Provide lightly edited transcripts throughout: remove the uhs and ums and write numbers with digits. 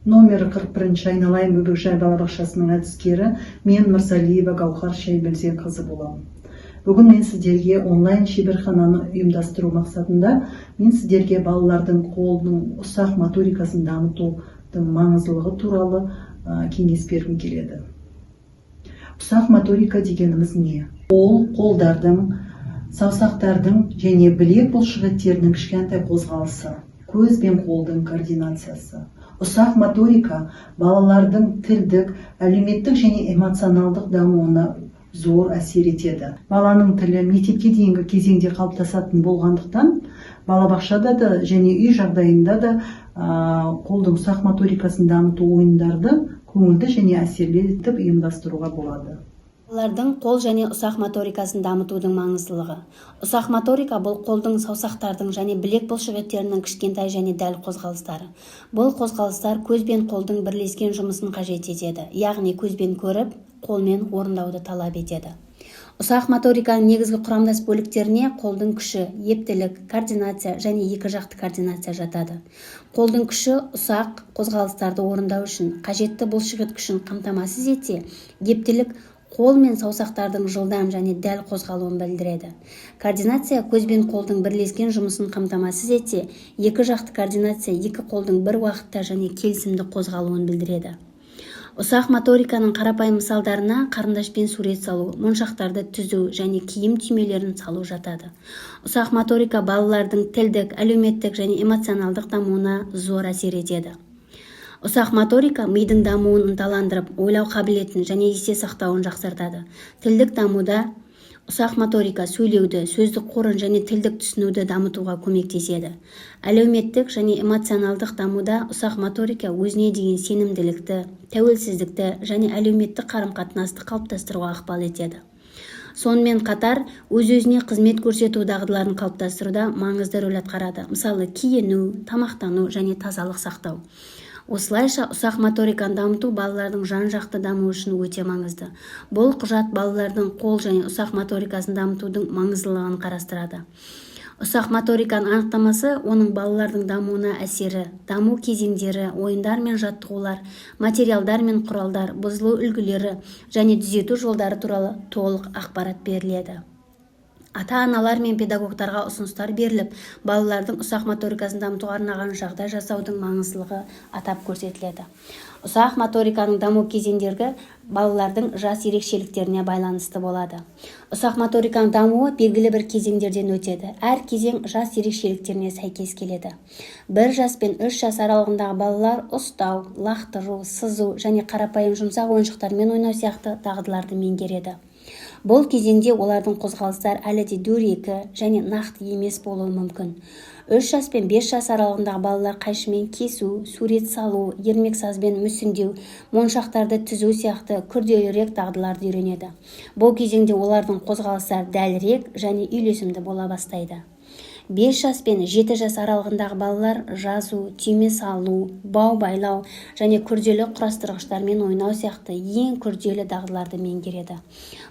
Номері 41-ші «Айналайын бөбекжай» балабақшасының әдіскері мен, Мырзалиева Гаухар Шаймерденқызы боламын. Бүгін мен сіздерге онлайн шеберхананы ұйымдастыру мақсатында мен сіздерге балалардың қолының ұсақ моторикасын дамытудың маңыздылығы туралы кеңес бергім келеді. Ұсақ моторика дегеніміз не? Ол қолдардың, саусақтардың және білек бұлшықеттерінің кішкентай қозғалысы, көз бен қолдың координациясы. Ұсақ моторика балалардың тілдік, әлеуметтік және эмоционалдық дамуына зор әсер етеді. Баланың тілі мектепке дейінгі кезеңде қалыптасатын болғандықтан, балабақшада да және үй жағдайында да қолдың ұсақ моторикасын дамыту ойындарды көңілді және әсерлі етіп ұйымдастыруға болады. Балалардың қол және ұсақ моторикасын дамытудың маңыздылығы. Ұсақ моторика – бұл қолдың, саусақтардың және білек бұлшықеттерінің кішкентай және дәл қозғалыстары. Бұл қозғалыстар көз бен қолдың бірлескен жұмысын қажет етеді, яғни көзбен көріп, қолмен орындауды талап етеді. Ұсақ моториканың негізгі құрамдас бөліктеріне қолдың күші, ептілік, координация және екі жақты координация жатады. Қолдың күші ұсақ қозғалыстарды орындау үшін қажетті бұлшықет күшін қамтамасыз етсе, ептілік қол мен саусақтардың жылдам және дәл қозғалуын білдіреді. Координация көз бен қолдың бірлескен жұмысын қамтамасыз етсе, екі жақты координация екі қолдың бір уақытта және келісімді қозғалуын білдіреді. Ұсақ моториканың қарапайым мысалдарына қарындашпен сурет салу, моншақтарды түзу және киім түймелерін салу жатады. Ұсақ моторика балалардың тілдік, әлеуметтік және эмоционалдық дамуына зор әсер етеді. Ұсақ моторика мидың дамуын ынталандырып, ойлау қабілетін және есте сақтауын жақсартады. Тілдік дамуда ұсақ моторика сөйлеуді, сөздік қорын және тілдік түсінуді дамытуға көмектеседі. Әлеуметтік және эмоционалдық дамуда ұсақ моторика өзіне деген сенімділікті, тәуелсіздікті және әлеуметтік қарым-қатынасты қалыптастыруға ықпал етеді. Сонымен қатар өз-өзіне қызмет көрсету дағдыларын қалыптастыруда маңызды рөл атқарады, мысалы, киіну, тамақтану және тазалық сақтау. Осылайша, ұсақ моториканы дамыту балалардың жан-жақты дамуы үшін өте маңызды. Бұл құжат балалардың қол және ұсақ моторикасын дамытудың маңыздылығын қарастырады. Ұсақ моториканың анықтамасы, оның балалардың дамуына әсері, даму кезеңдері, ойындар мен жаттығулар, материалдар мен құралдар, бұзылу үлгілері және түзету жолдары туралы толық ақпарат беріледі. Ата-аналар мен педагогтарға ұсыныстар беріліп, балалардың ұсақ моторикасын дамытуға арналған жағдай жасаудың маңыздылығы атап көрсетіледі. Ұсақ моториканың даму кезеңдері балалардың жас ерекшеліктеріне байланысты болады. Ұсақ моториканың дамуы белгілі бір кезеңдерден өтеді. Әр кезең жас ерекшеліктеріне сәйкес келеді. 1 жас пен 3 жас аралығындағы балалар ұстау, лақтыру, сызу және қарапайым жұмсақ ойыншықтармен ойнау сияқты дағдыларды меңгереді. Бұл кезеңде олардың қозғалыстары әлі де дөрекі және нақты емес болуы мүмкін. 3 жас пен 5 жас аралығындағы балалар қайшымен кесу, сурет салу, ермексазбен мүсіндеу, моншақтарды түзу сияқты күрделірек дағдыларды үйренеді. Бұл кезеңде олардың қозғалыстары дәлірек және үйлесімді бола бастайды. 5 жас пен 7 жас аралығындағы балалар жазу, түйме салу, бау байлау және күрделі құрастырғыштармен ойнау сияқты ең күрделі дағдыларды меңгереді.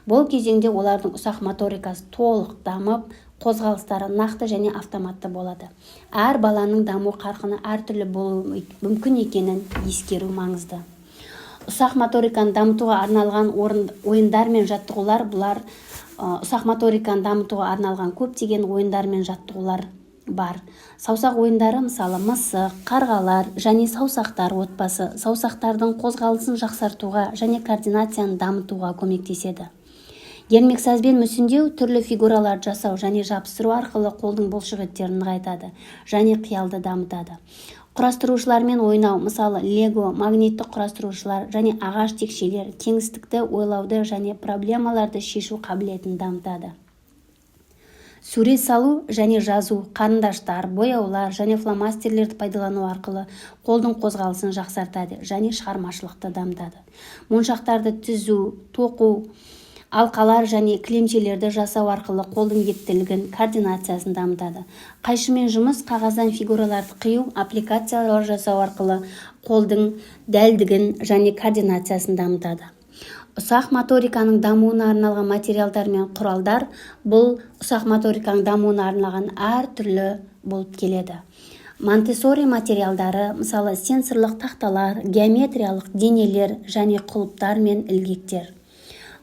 Бұл кезеңде олардың ұсақ моторикасы толық дамып, қозғалыстары нақты және автоматты болады. Әр баланың даму қарқыны әртүрлі болуы мүмкін екенін ескеру маңызды. Ұсақ моториканы дамытуға арналған ойындар мен жаттығулар. Бұлар ұсақ моториканы дамытуға арналған көптеген ойындар мен жаттығулар бар. Саусақ ойындары, мысалы, мысық, қарғалар және саусақтар отбасы, саусақтардың қозғалысын жақсартуға және координацияны дамытуға көмектеседі. Ермексазбен мүсіндеу түрлі фигураларды жасау және жабыстыру арқылы қолдың бұлшықеттерін нығайтады және қиялды дамытады. Құрастырушылармен ойнау, мысалы, лего, магнитті құрастырушылар және ағаш текшелер, кеңістікті ойлауды және проблемаларды шешу қабілетін дамытады. Сурет салу және жазу қарындаштар, бояулар және фломастерлерді пайдалану арқылы қолдың қозғалысын жақсартады және шығармашылықты дамытады. Моншақтарды түзу, тоқу, алқалар және кілемшелерді жасау арқылы қолдың ептілігін, координациясын дамытады. Қайшымен жұмыс, қағаздан фигураларды қию, аппликациялар жасау арқылы қолдың дәлдігін және координациясын дамытады. Ұсақ моториканың дамуына арналған материалдар мен құралдар. Бұл ұсақ моториканың дамуына арналған әртүрлі болып келеді. Монтессори материалдары, мысалы, сенсорлық тақталар, геометриялық денелер және құлыптар мен ілгектер.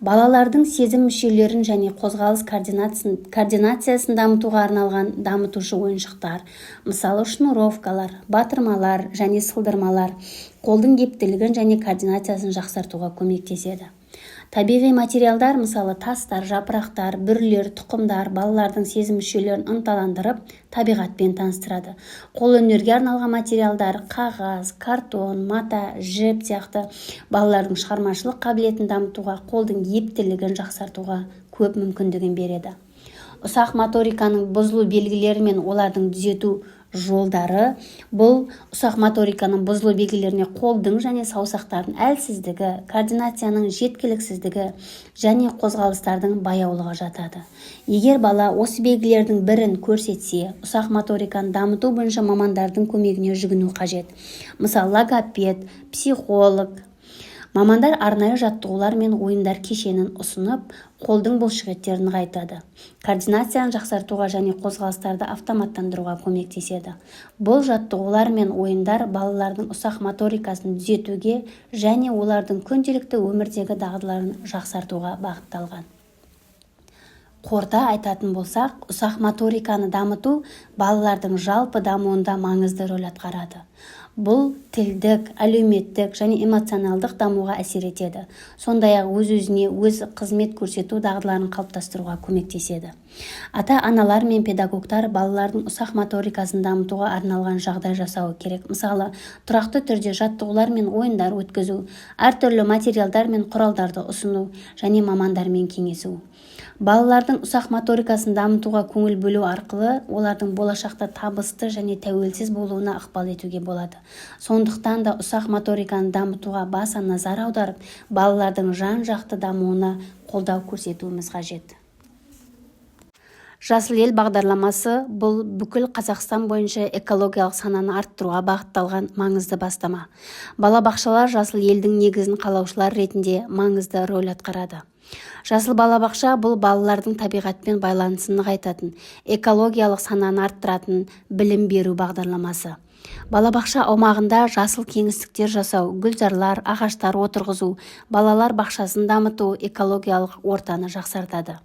Балалардың сезім мүшелерін және қозғалыс координациясын дамытуға арналған дамытушы ойыншықтар, мысалы, шнуровкалар, батырмалар және сылдырмалар қолдың ептілігін және координациясын жақсартуға көмектеседі. Табиғи материалдар, мысалы, тастар, жапырақтар, бүрлер, тұқымдар балалардың сезім мүшелерін ынталандырып, табиғатпен таныстырады. Қолөнерге арналған материалдар, қағаз, картон, мата, жіп сияқты балалардың шығармашылық қабілетін дамытуға, қолдың ептілігін жақсартуға көп мүмкіндігін береді. Ұсақ моториканың бұзылу белгілері мен олардың түзету жолдары. Бұл ұсақ моториканың бұзылу белгілеріне қолдың және саусақтардың әлсіздігі, координацияның жеткіліксіздігі және қозғалыстардың баяулығы жатады. Егер бала осы белгілердің бірін көрсетсе, ұсақ моториканы дамыту бойынша мамандардың көмегіне жүгіну қажет. Мысалы, логопед, психолог. Мамандар арнайы жаттығулар мен ойындар кешенін ұсынып, қолдың бұлшықеттерін нығайтады, координацияны жақсартуға және қозғалыстарды автоматтандыруға көмектеседі. Бұл жаттығулар мен ойындар балалардың ұсақ моторикасын түзетуге және олардың күнделікті өмірдегі дағдыларын жақсартуға бағытталған. Қорыта айтатын болсақ, ұсақ моториканы дамыту балалардың жалпы дамуында маңызды рөл атқарады. Бұл тілдік, әлеуметтік және эмоционалдық дамуға әсер етеді, сондай-ақ өз-өзіне өзі қызмет көрсету дағдыларын қалыптастыруға көмектеседі. Ата-аналар мен педагогтар балалардың ұсақ моторикасын дамытуға арналған жағдай жасауы керек. Мысалы, тұрақты түрде жаттығулар мен ойындар өткізу, әртүрлі материалдар мен құралдарды ұсыну және мамандармен кеңесу. Балалардың ұсақ моторикасын дамытуға көңіл бөлу арқылы олардың болашақта табысты және тәуелсіз болуына ықпал етуге болады. Сондықтан да ұсақ моториканы дамытуға баса назар аударып, балалардың жан-жақты дамуына қолдау көрсетуіміз қажет. «Жасыл ел» бағдарламасы – бұл бүкіл Қазақстан бойынша экологиялық сананы арттыруға бағытталған маңызды бастама. Балабақшалар жасыл елдің негізін қалаушылар ретінде маңызды рөл атқарады. Жасыл балабақша – бұл балалардың табиғатпен байланысын нығайтатын, экологиялық сананы арттыратын білім беру бағдарламасы. Балабақша аумағында жасыл кеңістіктер жасау, гүлзарлар, ағаштар отырғызу, балалар бақшасын дамыту экологиялық ортаны жақсартады.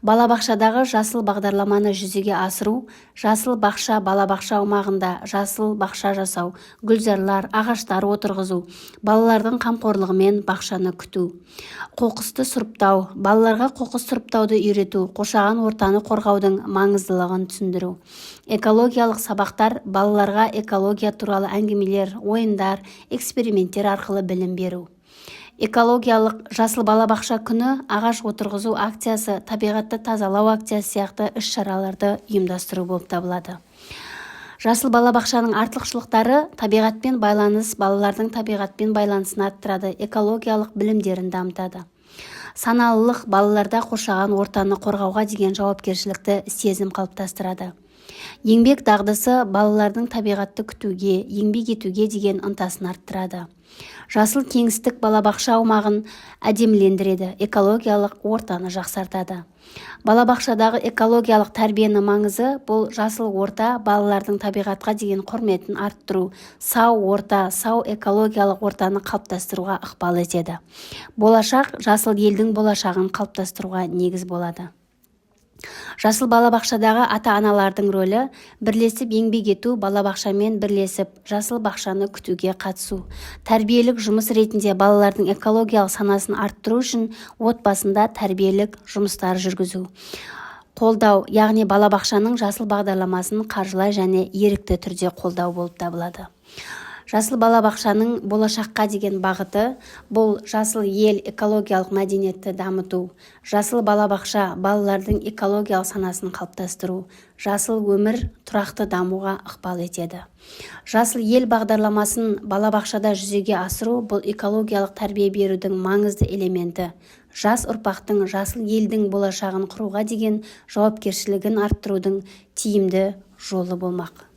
Балабақшадағы жасыл бағдарламаны жүзеге асыру: жасыл бақша – балабақша аумағында жасыл бақша жасау, гүлзарлар, ағаштар отырғызу, балалардың қамқорлығымен бақшаны күту. Қоқысты сұрыптау: балаларға қоқыс сұрыптауды үйрету, қоршаған ортаны қорғаудың маңыздылығын түсіндіру. Экологиялық сабақтар: балаларға экология туралы әңгімелер, ойындар, эксперименттер арқылы білім беру. Экологиялық жасыл балабақша күні, ағаш отырғызу акциясы, табиғатты тазалау акциясы сияқты іс-шараларды ұйымдастыру болып табылады. Жасыл балабақшаның артықшылықтары: табиғатпен байланыс: балалардың табиғатпен байланысын арттырады, экологиялық білімдерін дамытады. Саналылық: балаларда қоршаған ортаны қорғауға деген жауапкершілікті сезім қалыптастырады. Еңбек дағдысы: балалардың табиғатты күтуге, еңбек етуге деген ынтасын арттырады. Жасыл кеңістік балабақша аумағын әдемілендіреді, экологиялық ортаны жақсартады. Балабақшадағы экологиялық тәрбиенің маңызы: бұл жасыл орта балалардың табиғатқа деген құрметін арттыру, сау орта, сау экологиялық ортаны қалыптастыруға ықпал етеді. Болашақ жасыл елдің болашағын қалыптастыруға негіз болады. Жасыл балабақшадағы ата-аналардың рөлі: бірлесіп еңбек ету, балабақшамен бірлесіп жасыл бақшаны күтуге қатысу. Тәрбиелік жұмыс ретінде балалардың экологиялық санасын арттыру үшін отбасында тәрбиелік жұмыстар жүргізу. Қолдау, яғни балабақшаның жасыл бағдарламасын қаржылай және ерікті түрде қолдау болып табылады. Жасыл балабақшаның болашаққа деген бағыты: бұл жасыл ел, экологиялық мәдениетті дамыту, жасыл балабақша, балалардың экологиялық санасын қалыптастыру, жасыл өмір тұрақты дамуға ықпал етеді. «Жасыл ел» бағдарламасын балабақшада жүзеге асыру – бұл экологиялық тәрбие берудің маңызды элементі, жас ұрпақтың жасыл елдің болашағын құруға деген жауапкершілігін арттырудың тиімді жолы болмақ.